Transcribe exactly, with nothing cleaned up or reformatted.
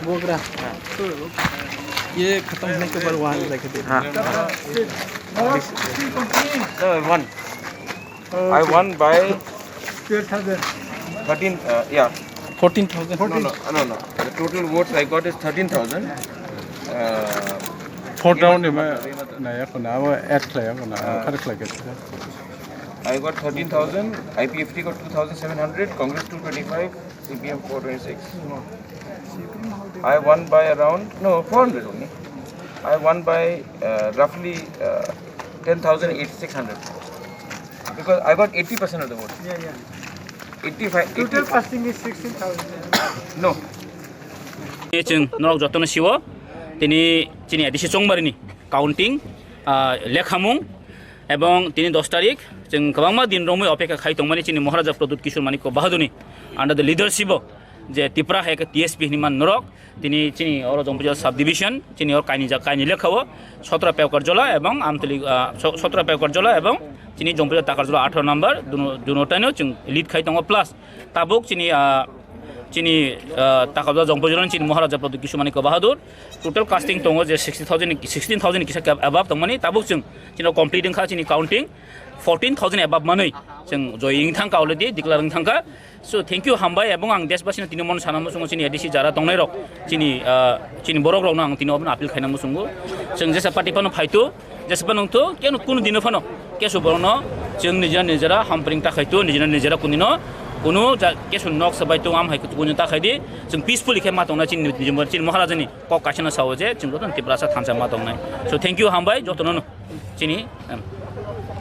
बोगरा। ये खत्म होने के बाद वहाँ जाके दे। हाँ। No, one. I won by twelve thousand. Thirteen, uh, yeah. Fourteen thousand. No, no, no, no. The total votes I got is thirteen thousand. Uh, Four down ni ma na ya ko na, abo add khlai ya ko na, ah, kar khlai ke. I got thirteen thousand, I P F T got two thousand seven hundred, Congress two twenty-five, C P M four twenty-six. I won by around, no, four hundred only. I won by, uh, roughly, uh, ten thousand eighty-six hundred. Because I got eighty percent of the vote. Yeah, yeah. Eighty-five, total eighty. Casting is sixteen thousand. No. Chwng norok jotono siwo, tini chini A D C chongmarini counting, ah, lekhamung, ebong tini dos tarik chwng kwbangma din romwi opekha khai tongmani chini Maharaja Pradyut Kishore Manikya Bahadurni under the leadership o je Tipra Hai khe T S P hinwi man norok, tini chini oro Jompuijala sub division, chini oro kainwi jak, kainwi lekha o Sotra Pekar Jola ebong Amtali, ah, So-, Sotra Pekar Jola ebong chini Jompuijala Takar Jola atharo number duno, duno taino chwng lead khai tongo, plus tabuk chini, ah, chini, ah, Takar Jola Jompuijala chini Maharaja Pradyut Kishore Manikya Bahadur total casting tongo je sixty thousand, sixteen thousand kisa above tongmani, tabuk chwng chini complete wngkha chini counting fourteen thousand above manwi chwng joy wng thangkha, already declare wng thangkha. So, thank you, hambai, ebong ang deshbasino tini mon sana muchungo chini A D C jara tongnai rok, chini, ah, chini borok rokno ang tini obono appeal khaina muchungo. Chwng jesa party phano phaitu, jesa phano wngtu, keno kunu dino phano kesu borokno chwng nijera nijera hampring ta khaitu, nijera nijera kunino kunu ja-, kesu nok sabai tu am hai kutu kunino ta khaidi, chwng peacefully khe ma tongna chini, chini, chini Maharajani kok kaisano sao je chwng joto Tiprasa thansa ma tongnai. So, thank you, hambai jotono chini, em,